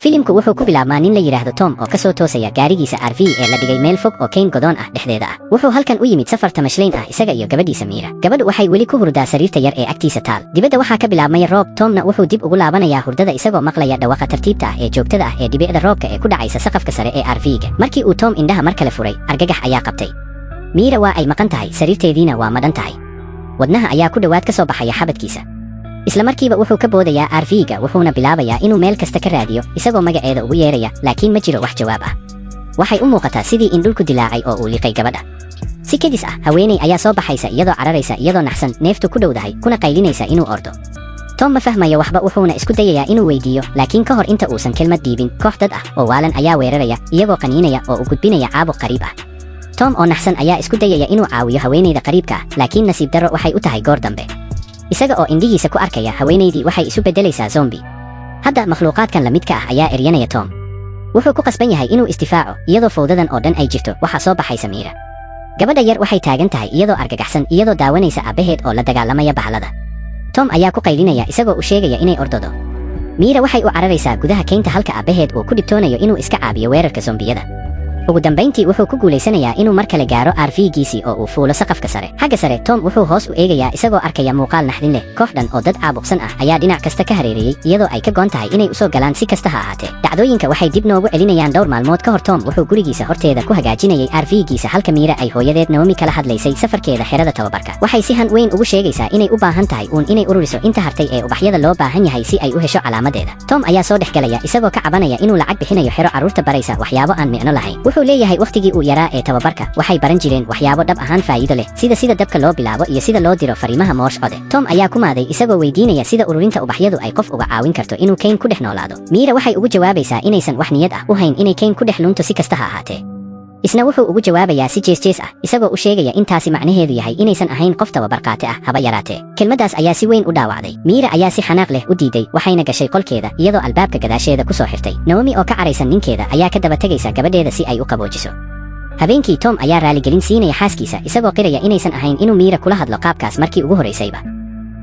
Filimku wuxuu ku bilaabmaa nin la yidhaahdo Tom oo ka soo toosaya gaarigiisa RV ee la dhigay meel fog oo kayn godoon ah dhexdeeda ah. Wuxuu halkan u yimid safar tamashlayn ah, isaga iyo gabadhiisa Miira. Gabadhu waxay weli ku hurdaa sariirta yar ee agtiisa taal. Dibadda waxaa ka bilaabmaya roob. Tomna wuxuu dib ugu laabanayaa hurdada, isagoo maqlaya dhawaqa tartiibta ah ee joogtada ah ee dhibicda roobka ee ku dhacaysa saqafka sare ee RV-ga. Markii uu Tom indhaha mar kale furay, argagax ayaa qabtay. Miira waa ay maqan tahay, sariirteediina waa madhan tahay. Wadnaha ayaa ku dhowaad ka soo baxaya xabadkiisa. Isla markiiba wuxuu ka boodayaa RV-ga, wuxuuna bilaabayaa inuu meel kasta ka raadiyo, isagoo magaceeda ugu yeeraya, laakiin ma jiro wax jawaab ah. Waxay u muuqataa sidii in dhulku dilaacay oo uu liqay gabadha. Si kedis ah, haweeney ayaa soo baxaysa iyadoo cararaysa, iyadoo naxsan, neeftu ku dhowdahay, kuna qaylinaysa inuu ordo. Tom ma fahmayo waxba, wuxuuna isku dayayaa inuu weydiiyo, laakiin ka hor inta uusan kelmad dhiibin, koox dad ah oo waalan ayaa weeraraya, iyagoo qaniinaya oo u gudbinaya caabuq qariib ah. Tom oo naxsan ayaa isku dayaya inuu caawiyo haweeneyda qariibka ah, laakiin nasiib darro, waxay u tahay goor dambe. Isaga oo indhihiisa ku arkaya, haweenaydii waxay isu beddelaysaa zombie. Hadda makhluuqaadkan la midka ah ayaa eryanaya Tom. Wuxuu ku qasban yahay inuu isdifaaco. Iyadoo fowdadan oo dhan ay jirto, waxaa soo baxaysa Miira. Gabadha yar waxay taagan tahay iyadoo argagaxsan, iyadoo daawanaysa aabbaheed oo la dagaalamaya bahalada. Tom ayaa ku qaylinaya, isagoo u sheegaya inay ordodo. Miira waxay u cararaysaa gudaha keynta, halka aabbaheed uu ku dhibtoonayo inuu iska caabiyo weerarka zombiyada. Ugu dambayntii wuxuu ku guulaysanayaa inuu mar kale gaaro RV-giisii oo uu fuulo saqafka sare. Xagga sare, Tom wuxuu hoos u eegayaa isagoo arkaya muuqaal naxdin leh. Koox dhan oo dad caabuqsan ah ayaa dhinac kasta ka hareereeyey, iyadoo ay ka goon tahay inay usoo galaan si kasta ha ahaatee. Dhacdooyinka waxay dib noogu celinayaan dhowr maalmood ka hor. Tom wuxuu gurigiisa horteeda ku hagaajinayay RV-giisa, halka Miira ay hooyadeed Naomi kala hadlaysay safarkeeda xerada tababarka. Waxay si han weyn ugu sheegaysaa inay u baahan tahay uun inay ururiso inta hartay ee ubaxyada loo baahan yahay si ay u hesho calaamadeeda. Tom ayaa soo dhex galaya, isagoo ka cabanaya inuu lacag bixinayo xero carruurta baraysa waxyaabo aan micno lahayn. Wuxuu leeyahay wakhtigii uu yaraa ee tababarka waxay baran jireen waxyaabo dhab ahaan faa'iido leh, sida dabka loo bilaabo iyo sida loo diro fariimaha Morse code. Tom ayaa ku maaday, isagoo weydiinaya sida ururinta ubaxyadu ay qof uga caawin karto inuu kayn ku dhex noolaado. Miira waxay ugu jawaabaysaa inaysan wax niyad ah u hayn inay kayn ku dhex lunto si kasta ha ahaatee. Isna wuxuu ugu jawaabayaa si jees-jees ah, isagoo u sheegaya intaasi macnaheedu yahay inaysan ahayn qof tababar qaate ah haba yaraatee. Kelmaddaas ayaa si weyn u dhaawacday. Miira ayaa si xanaaq leh u diiday, waxayna gashay qolkeeda, iyadoo albaabka gadaasheeda ku soo xirtay. Naomi oo ka caraysan ninkeeda ayaa ka daba tegaysa gabadheeda si ay u qaboojiso. Habeenkii, Tom ayaa raaligelin siinaya xaaskiisa, isagoo qiraya inaysan ahayn inuu Miira kula hadlo qaabkaas markii ugu horaysayba.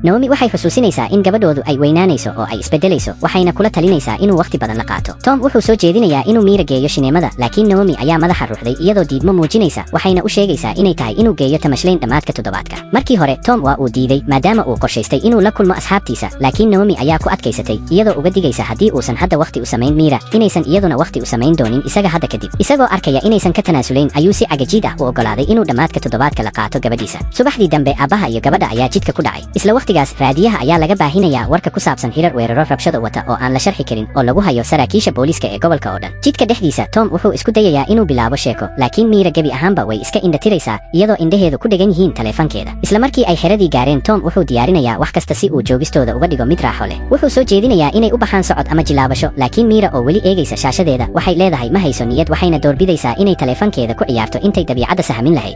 Naomi waxay xusuusinaysaa in gabadhoodu ay weynaanayso oo ay isbeddelayso, waxayna kula talinaysaa inuu wakhti badan la qaato. Tom wuxuu soo jeedinayaa inuu Miira geeyo shineemada, laakiin Naomi ayaa madaxa ruuxday iyadoo diidmo muujinaysa, waxayna u sheegaysaa inay tahay inuu geeyo tamashlayn dhammaadka toddobaadka. Markii hore Tom waa uu diiday, maadaama uu qorshaystay inuu la kulmo asxaabtiisa, laakiin Naomi ayaa ku adkaysatay, iyadoo uga digaysa haddii uusan hadda wakhti u samayn Miira, inaysan iyaduna wakhti u samayn doonin isaga hadda kadib. Isagoo arkaya inaysan ka tanaasulayn, ayuu si cagajiid ah u oggolaaday inuu dhammaadka toddobaadka la qaato gabadhiisa. Subaxdii dambe, aabbaha iyo gabadha ayaa jidka ku dhacay. Isla wakhtigaas, raadiyaha ayaa laga baahinayaa warka ku saabsan hirar weeraro rabshado wata oo aan la sharxi karin oo lagu hayo saraakiisha booliiska ee gobolka oo dhan. Jidka dhexdiisa, Tom wuxuu isku dayayaa inuu bilaabo sheeko, laakiin Miira gebi ahaanba way iska indhatiraysaa, iyadoo indhaheedu ku dhegan yihiin taleefankeeda. Isla markii ay xeradii gaareen, Tom wuxuu diyaarinayaa wax kasta si uu joogistooda uga dhigo mid raaxo leh. Wuxuu soo jeedinayaa inay u baxaan socod ama jilaabasho, laakiin Miira oo weli eegaysa shaashadeeda waxay leedahay ma hayso niyad, waxayna doorbidaysaa inay taleefankeeda ku ciyaarto intay dabiicadda sahamin lahayd.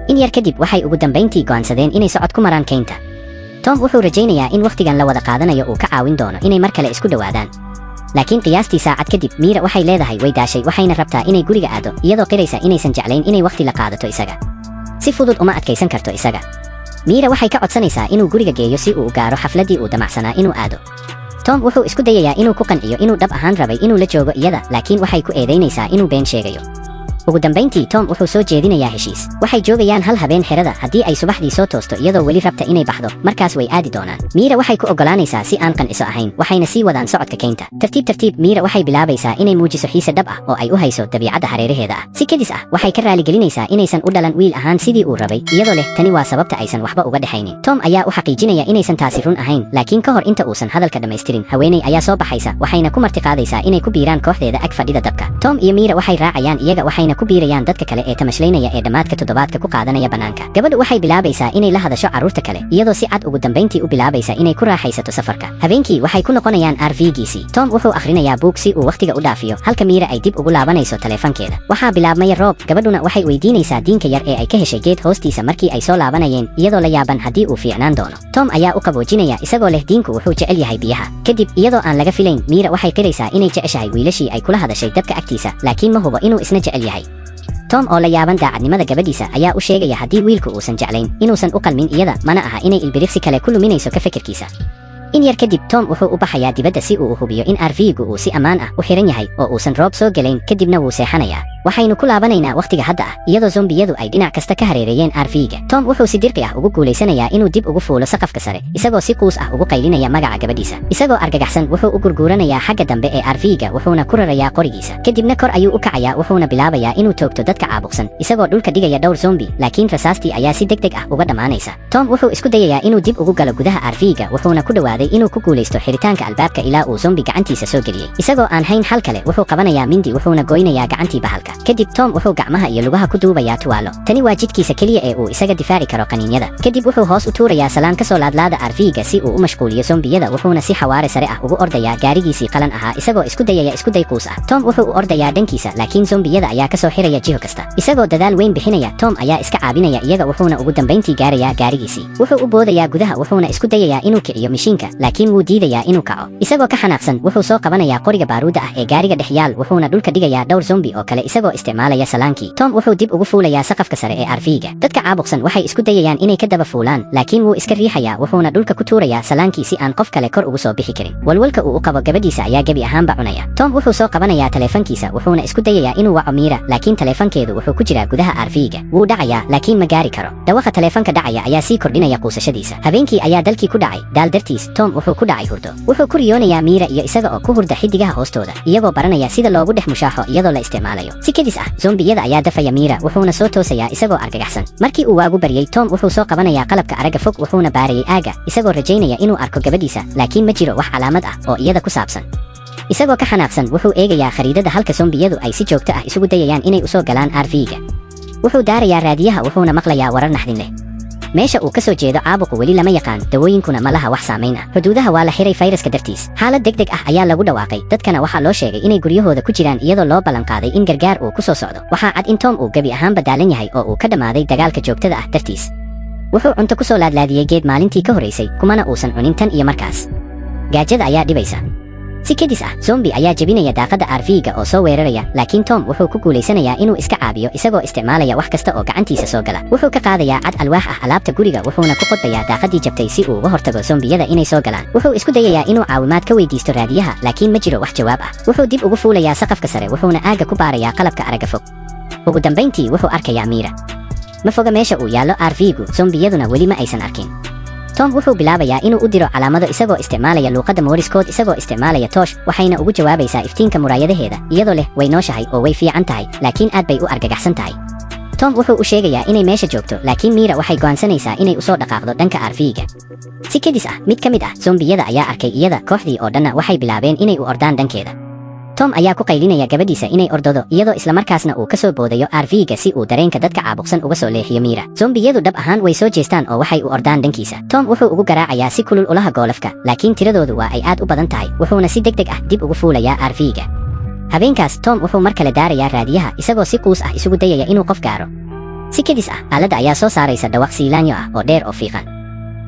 In yar kadib, waxay ugu dambayntii go'aansadeen inay socod ku maraan kaynta. Tom wuxuu rajaynayaa in wakhtigan la wada qaadanayo uu ka caawin doono inay mar kale isku dhowaadaan, laakiin qiyaastii saacad kadib, Miira waxay leedahay way daashay, waxayna rabtaa inay guriga aado, iyadoo qiraysa inaysan jeclayn inay wakhti la qaadato isaga. Si fudud uma adkaysan karto isaga. Miira waxay ka codsanaysaa inuu guriga geeyo si uu u gaaro xafladdii uu damacsanaa inuu aado. Tom wuxuu isku dayayaa inuu ku qanciyo inuu dhab ahaan rabay inuu la joogo iyada, laakiin waxay ku eedaynaysaa inuu been sheegayo. Ugu dambayntii, Tom wuxuu soo jeedinayaa heshiis. Waxay joogayaan hal habeen xerada. Haddii ay subaxdii soo toosto iyadoo weli rabta inay baxdo, markaas way aadi doonaan. Miira waxay ku oggolaanaysaa si aan qanciso ahayn, waxayna sii wadaan socodka keynta. Tartiib tartiib, Miira waxay bilaabaysaa inay muujiso xiise dhab ah oo ay u hayso dabiicadda hareeraheeda ah. Si kedis ah, waxay ka raaligelinaysaa inaysan u dhalan wiil ahaan sidii uu rabay, iyadoo leh tani waa sababta aysan waxba uga dhexaynin. Tom ayaa u xaqiijinaya inaysan taasi run ahayn, laakiin ka hor inta uusan hadalka dhammaystirin, haweeney ayaa soo baxaysa, waxayna ku martiqaadaysaa inay ku biiraan kooxdeeda ag fadhida dabka. Tom iyo Miira waxay raacayaan iyaga, waxayna ku biirayaan dadka kale ee tamashlaynaya ee dhammaadka toddobaadka ku qaadanaya bannaanka. Gabadhu waxay bilaabaysaa inay la hadasho carruurta kale, iyadoo si cad ugu dambayntii u bilaabaysa inay ku raaxaysato safarka. Habeenkii waxay ku noqonayaan RV-giisii. Tom wuxuu akhrinayaa buug si uu wakhtiga u dhaafiyo, halka Miira ay dib ugu laabanayso taleefankeeda. Waxaa bilaabmaya roob. Gabadhuna waxay weydiinaysaa diinka yar ee ay ka heshay geed hoostiisa markii ay soo laabanayeen, iyadoo la yaaban haddii uu fiicnaan doono. Tom ayaa u qaboojinaya, isagoo leh diinku wuxuu jecel yahay biyaha. Kadib, iyadoo aan laga filayn, Miira waxay qiraysaa inay jeceshahay wiilashii ay kula hadashay dabka agtiisa, laakiin ma hubo inuu isna jecel yahay. Tom oo la yaaban daacadnimada gabadhiisa ayaa u sheegaya haddii wiilku uusan jeclayn, inuusan u qalmin iyada, mana aha inay ilbiriqsi kale ku luminayso ka fikirkiisa. In yar kadib, Tom wuxuu u baxayaa dibadda si uu u hubiyo in RV-gu uu si ammaan ah u xiran yahay oo uusan roob soo gelayn, kadibna wuu seexanayaa. Waxaynu ku laabanaynaa wakhtiga hadda ah, iyadoo zombiyadu ay dhinac kasta ka hareereeyeen RV-ga. Tom wuxuu si dirqi ah ugu guulaysanayaa inuu dib ugu fuulo saqafka sare, isagoo si quus ah ugu qaylinaya magaca gabadhiisa. Isagoo argagaxsan, wuxuu u gurguuranayaa xagga dambe ee RV-ga, wuxuuna ku rarayaa qorigiisa. Kadibna kor ayuu u kacayaa, wuxuuna bilaabayaa inuu toogto dadka caabuqsan, isagoo dhulka dhigaya dhowr zombi, laakiin rasaastii ayaa si degdeg ah uga dhammaanaysa. Tom wuxuu isku dayayaa inuu dib ugu galo gudaha RV-ga, wuxuuna ku dhowaaday inuu ku guulaysto xiritaanka albaabka ilaa uu zombi gacantiisa soo geliyey. Isagoo aan hayn xal kale, wuxuu qabanayaa mindi, wuxuuna goynayaa gacantii bahalka. Kadib Tom wuxuu gacmaha iyo lugaha ku duubayaa tuwaalo. Tani waa jidkiisa keliya ee uu isaga difaaci karo qaniinyada. Kadib wuxuu hoos u tuurayaa salaan kasoo laadlaada RV-ga si uu u mashquuliyo zombiyada, wuxuuna si xawaare sare ah ugu ordayaa gaarigiisii qalan ahaa, isagoo isku dayaya iskuday quus ah. Tom wuxuu u ordayaa dhankiisa, laakiin zombiyada ayaa kasoo xiraya jiho kasta. Isagoo dadaal weyn bixinaya, Tom ayaa iska caabinaya iyaga, wuxuuna ugu dambayntii gaarayaa gaarigiisii. Wuxuu u boodayaa gudaha, wuxuuna isku dayayaa inuu kiciyo mishiinka, laakiin wuu diidayaa inuu kaco. Isagoo ka xanaaqsan, wuxuu soo qabanayaa qoriga baaruuda ah ee gaariga dhex yaal, wuxuuna dhulka dhigayaa dhowr zombi oo kale isagoo isticmaalaya salaankii. Tom wuxuu dib ugu fuulayaa saqafka sare ee RV-ga. Dadka caabuqsan waxay isku dayayaan inay ka daba fuulaan, laakiin wuu iska riixayaa, wuxuuna dhulka ku tuurayaa salaankii si aan qof kale kor ugu soo bixi karin. Walwalka uu u qabo gabadhiisa ayaa gebi ahaanba cunaya. Tom wuxuu soo qabanayaa taleefankiisa, wuxuuna isku dayayaa inuu waco Miira, laakiin taleefankeedu wuxuu ku jiraa gudaha RV-ga. Wuu dhacayaa, laakiin ma gaari karo. Dhawaqa taleefanka dhacaya ayaa sii kordhinaya quusashadiisa. Habeenkii ayaa dalkii ku dhacay. Daal dartiis, Tom wuxuu ku dhacay hurdo. Wuxuu ku riyoonayaa Miira iyo isaga oo ku hurda xidigaha hoostooda, iyagoo baranaya sida loogu dhex mushaaxo iyadoo la isticmaalayo. Si kedis ah, zombiyada ayaa dafaya Miira, wuxuuna soo toosayaa isagoo argagaxsan. Markii uu waagu baryey, Tom wuxuu soo qabanayaa qalabka aragga fog, wuxuuna baarayay aaga isagoo rajaynaya inuu arko gabadhiisa, laakiin ma jiro wax calaamad ah oo iyada ku saabsan. Isagoo ka xanaaqsan, wuxuu eegayaa khariidada halka zombiyadu ay si joogto ah isugu dayayaan inay usoo galaan RV-ga. Wuxuu daarayaa raadiyaha, wuxuuna maqlayaa warar naxdin leh. Meesha uu ka soo jeedo caabuqu weli lama yaqaan, dawooyinkuna ma laha wax saamayn ah. Xuduudaha waa la xiray fayraska dartiis. Xaalad deg deg ah ayaa lagu dhawaaqay, dadkana waxaa loo sheegay inay guryahooda ku jiraan, iyadoo loo ballan qaaday in gargaar uu ku soo socdo. Waxaa cad in Tom uu gebi ahaanba daalan yahay oo uu ka dhammaaday dagaalka joogtada ah dartiis. Wuxuu cunto ku soo laadlaadiyey geed maalintii ka horraysay, kumana uusan cunin tan iyo markaas. Gaajada ayaa dhibaysa. Si kedis ah, zombi ayaa jebinaya daaqadda RV-ga oo soo weeraraya, laakiin Tom wuxuu ku guulaysanayaa inuu iska caabiyo isagoo isticmaalaya wax kasta oo gacantiisa soo gala. Wuxuu ka qaadayaa cad alwaax ah alaabta guriga, wuxuuna ku qodbayaa daaqadii jabtay si uu uga hortago zombiyada inay soo galaan. Wuxuu isku dayayaa inuu caawimaad ka weydiisto raadiyaha, laakiin ma jiro wax jawaab ah. Wuxuu dib ugu fuulayaa saqafka sare, wuxuuna aagga ku baarayaa qalabka aragga fog. Ugu dambayntii wuxuu arkayaa Miira. Ma foga meesha uu yaallo RV-gu, zombiyaduna weli ma aysan arkin. Tom wuxuu bilaabayaa inuu u diro calaamado isagoo isticmaalaya luuqadda Morse code, isagoo isticmaalaya toosh, waxayna ugu jawaabaysaa iftiinka muraayadaheeda, iyadoo leh way nooshahay oo way fiican tahay, laakiin aad bay u argagaxsan tahay. Tom wuxuu u sheegayaa inay meesha joogto, laakiin Miira waxay go'aansanaysaa inay usoo dhaqaaqdo dhanka RV-ga. Si kedis ah, mid ka mid ah zombiyada ayaa arkay iyada, kooxdii oo dhanna waxay bilaabeen inay u ordaan dhankeeda. Tom ayaa ku qaylinaya gabadhiisa inay ordodo, iyadoo islamarkaasna uu ka soo boodayo RV-ga si uu dareenka dadka caabuqsan uga soo leexiyo Miira. Zombiyadu dhab ahaan way soo jeestaan oo waxay u ordaan dhankiisa. Tom wuxuu ugu garaacayaa si kulul ulaha goolafka, laakiin tiradoodu waa ay aad u badan tahay, wuxuuna si deg deg ah dib ugu fuulayaa RV-ga. Habeenkaas Tom wuxuu mar kale daarayaa raadiyaha, isagoo si quus ah isugu dayaya inuu qof gaaro. Si kedis ah, aaladda ayaa soo saaraysa dhawaq siilaanyo ah oo dheer oo fiiqan.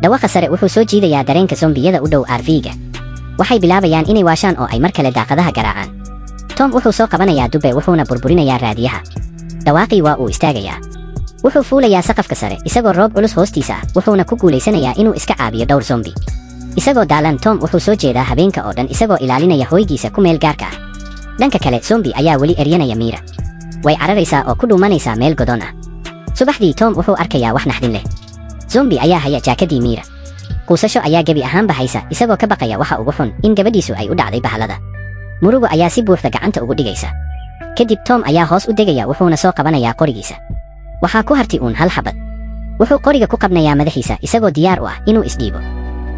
Dhawaqa sare wuxuu soo jiidayaa dareenka zombiyada u dhow RV-ga. Waxay bilaabayaan inay waashaan oo ay mar kale daaqadaha garaacaan. Tom wuxuu soo qabanayaa dube, wuxuuna burburinayaa raadiyaha. Dhawaaqii waa uu istaagayaa. Wuxuu fuulayaa saqafka sare isagoo roob culus hoostiisa ah, wuxuuna ku guulaysanayaa inuu iska caabiyo dhowr zombi. Isagoo daalan, Tom wuxuu soo jeedaa habeenka oo dhan isagoo ilaalinaya hoygiisa ku meel gaarka ah. Dhanka kale, zombi ayaa weli eryanaya Miira. Way cararaysaa oo ku dhuumanaysaa meel godoon ah. Subaxdii, Tom wuxuu arkayaa wax naxdin leh. Zombi ayaa haya jaakadii Miira. Quusasho ayaa gebi ahaanba haysa, isagoo ka baqaya waxa ugu xun, in gabadhiisu ay u dhacday bahalada. Murugo ayaa si buuxda gacanta ugu dhigaysa. Kadib Tom ayaa hoos u degaya, wuxuuna soo qabanayaa qorigiisa. Waxaa ku harti uun hal xabad. Wuxuu qoriga ku qabnayaa madaxiisa, isagoo diyaar u ah inuu isdhiibo,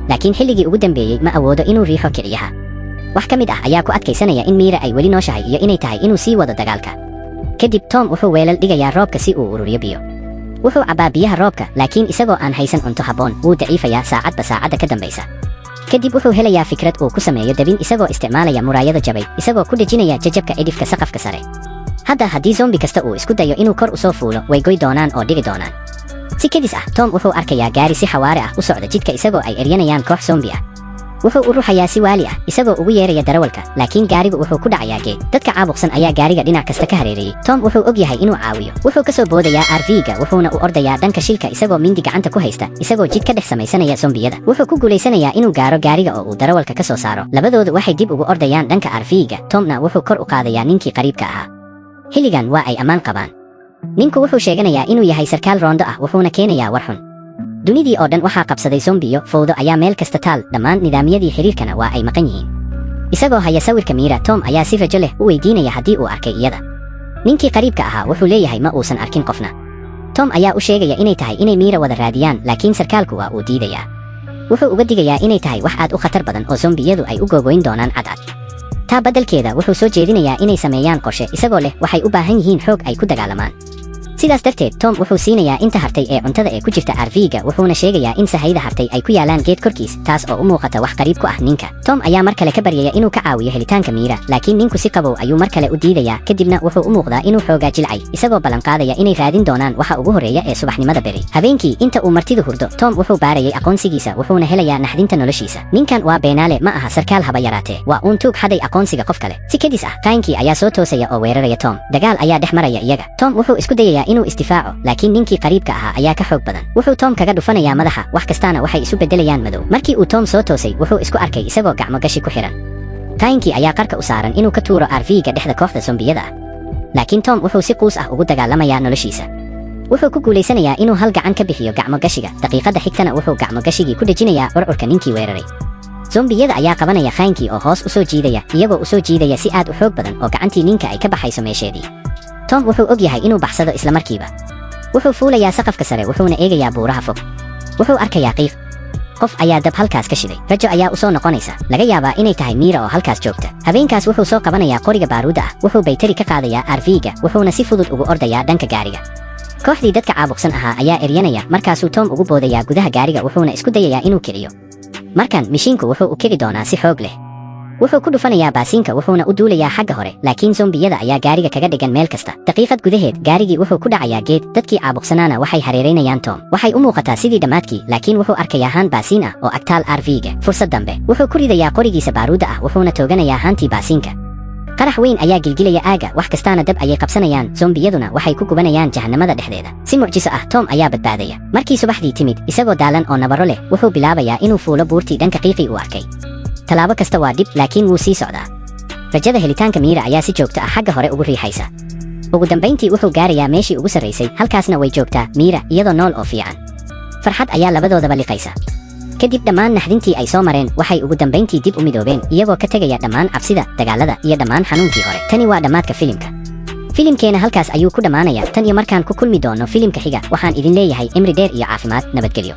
laakiin xilligii ugu dambeeyey ma awoodo inuu riixo kiciyaha. Wax ka mid ah ayaa ku adkaysanaya in Miira ay weli nooshahay iyo inay tahay inuu sii wado dagaalka. Kadib Tom wuxuu weelal dhigayaa roobka si uu ururiyo biyo. Wuxuu cabbaa biyaha roobka, laakiin isagoo aan haysan cunto habboon, wuu daciifayaa saacadba saacadda ka dambaysa. Kadib wuxuu helayaa fikrad uu ku sameeyo dabin isagoo isticmaalaya muraayado jabay, isagoo ku dhejinaya jajabka cidhifka saqafka sare. Hadda haddii zombi kasta uu isku dayo inuu kor usoo fuulo, way goy doonaan oo dhici doonaan. Si kedis ah, Tom wuxuu arkayaa gaari si xawaare ah u socda jidka, isagoo ay eryanayaan koox zombi ah. Wuxuu u ruxayaa si waali ah, isagoo ugu yeeraya darawalka, laakiin gaarigu wuxuu ku dhacayaa geed. Dadka caabuqsan ayaa gaariga dhinac kasta ka hareereeyey. Tom wuxuu og yahay inuu caawiyo. Wuxuu ka soo boodayaa RV-ga, wuxuuna u ordayaa dhanka shilka isagoo mindi gacanta ku haysta, isagoo jid ka dhex samaysanaya zombiyada. Wuxuu ku guulaysanayaa inuu gaaro gaariga oo uu darawalka ka soo saaro. Labadoodu waxay dib ugu ordayaan dhanka RV-ga. Tomna wuxuu kor u qaadayaa ninkii qariibka ahaa. Xilligan waa ay ammaan qabaan. Ninku wuxuu sheeganayaa inuu yahay sarkaal roondo ah, wuxuuna keenayaa war xun. Dunidii oo dhan waxaa qabsaday zombiyo. Fowdo ayaa meel kasta taal, dhammaan nidaamyadii xiriirkana waa ay maqan yihiin. Isagoo haya sawirka Miira, Tom ayaa si rajo leh u weydiinaya haddii uu arkay iyada. Ninkii qariibka ahaa wuxuu leeyahay ma uusan arkin qofna. Tom ayaa u sheegaya inay tahay inay Miira wada raadiyaan, laakiin sarkaalku waa uu diidayaa. Wuxuu uga digayaa inay tahay wax aad u khatar badan oo zombiyadu ay u googoyn doonaan cadcad. Taa baddelkeeda, wuxuu soo jeedinayaa inay sameeyaan qorshe, isagoo leh waxay u baahan yihiin xoog ay ku dagaalamaan. Sidaas darteed, Tom wuxuu siinayaa inta hartay ee cuntada ee ku jirta RV-ga, wuxuuna sheegayaa in sahayda hartay ay ku yaalaan geed korkiis, taas oo u muuqata wax qariib ku ah ninka. Tom ayaa mar kale ka baryaya inuu ka caawiyo helitaanka Miira, laakiin ninku si qabow ayuu mar kale u diidayaa. Kadibna wuxuu u muuqdaa inuu xoogaa jilcay, isagoo ballanqaadaya inay raadin doonaan waxa ugu horreeya ee subaxnimada beri. Habeenkii, inta uu martidu hurdo, Tom wuxuu baarayay aqoonsigiisa, wuxuuna helayaa naxdinta noloshiisa. Ninkan waa beenaale, ma aha sarkaal haba yaraatee, waa uun tuug xaday aqoonsiga qof kale. Si kedis ah, qaayinkii ayaa soo toosaya oo weeraraya Tom. Dagaal ayaa dhex maraya iyaga. Tom wuxuu isku dayayaa inuu isdifaaco, laakiin ninkii qariibka ahaa ayaa ka xoog badan. Wuxuu Tom kaga dhufanayaa madaxa, wax kastaana waxay isu beddelayaan madow. Markii uu Tom soo toosay, wuxuu isku arkay isagoo gacmo gashi ku xihan. Qaayinkii ayaa qarka u saaran inuu ka tuuro RV-ga dhexda kooxda zombiyada ah, laakiin Tom wuxuu si quus ah ugu dagaalamayaa noloshiisa. Wuxuu ku guulaysanayaa inuu hal gacan ka bixiyo gacmo gashiga. Daqiiqadda xigtana wuxuu gacmo gashigii ku dhejinayaa curcurka ninkii weeraray. Zombiyada ayaa qabanaya khaayinkii oo hoos u soo jiidaya, iyagoo u soo jiidaya si aad u xoog badan oo gacantii ninka ay ka baxayso meesheedii. Tom wuxuu og yahay inuu baxsado isla markiiba. Wuxuu fuulayaa saqafka sare, wuxuuna eegayaa buuraha fog. Wuxuu arkayaa qiiq. Qof ayaa dab halkaas ka shiday. Rajo ayaa u soo noqonaysa. Laga yaabaa inay tahay Miira oo halkaas joogta. Habeenkaas wuxuu soo qabanayaa qoriga baaruudda ah, wuxuu baytari ka qaadayaa RV-ga, wuxuuna si fudud ugu ordayaa dhanka gaariga. Kooxdii dadka caabuqsan ahaa ayaa eryanaya. Markaasuu Tom ugu boodayaa gudaha gaariga, wuxuuna isku dayayaa inuu kiciyo. Markan mishiinku wuxuu u kici doonaa si xoog leh. Wuxuu ku dhufanayaa baasiinka, wuxuuna u duulayaa xagga hore, laakiin zombiyada ayaa gaariga kaga dhigan meel kasta. Daqiiqad gudaheed gaarigii wuxuu ku dhacayaa geed, dadkii caabuqsanaana waxay hareeraynayaan Tom. Waxay u muuqataa sidii dhammaadkii, laakiin wuxuu arkayaa haan baasiin ah oo agtaal RV-ga. Fursad dambe. Wuxuu ku ridayaa qorigiisa baaruudda ah, wuxuuna tooganayaa haantii baasiinka. Qarax weyn ayaa gilgilaya aaga, wax kastaana dab ayay qabsanayaan, zombiyaduna waxay ku gubanayaan jahannamada dhexdeeda. Si mucjiso ah, Tom ayaa badbaadaya. Markii subaxdii timid, isagoo daalan oo nabaro leh, wuxuu bilaabayaa inuu fuulo buurtii dhanka qiiqii uu arkay. Tallaabo kasta waa dhib, laakiin wuu sii socdaa. Rajada helitaanka Miira ayaa si joogto ah xagga hore ugu riixaysa. Ugu dambayntii wuxuu gaarayaa meeshii ugu sarraysay. Halkaasna way joogtaa Miira, iyadoo nool oo fiican. Farxad ayaa labadoodaba liqaysa. Kadib dhammaan naxdintii ay soo mareen, waxay ugu dambayntii dib u midoobeen, iyagoo ka tegaya dhammaan cabsida, dagaalada iyo dhammaan xanuunkii hore. Tani waa dhammaadka filimka. Filimkeena halkaas ayuu ku dhammaanayaa. Tan iyo markaan ku kulmi doono filimka xiga, waxaan idin leeyahay cimri dheer iyo caafimaad. Nabadgelyo.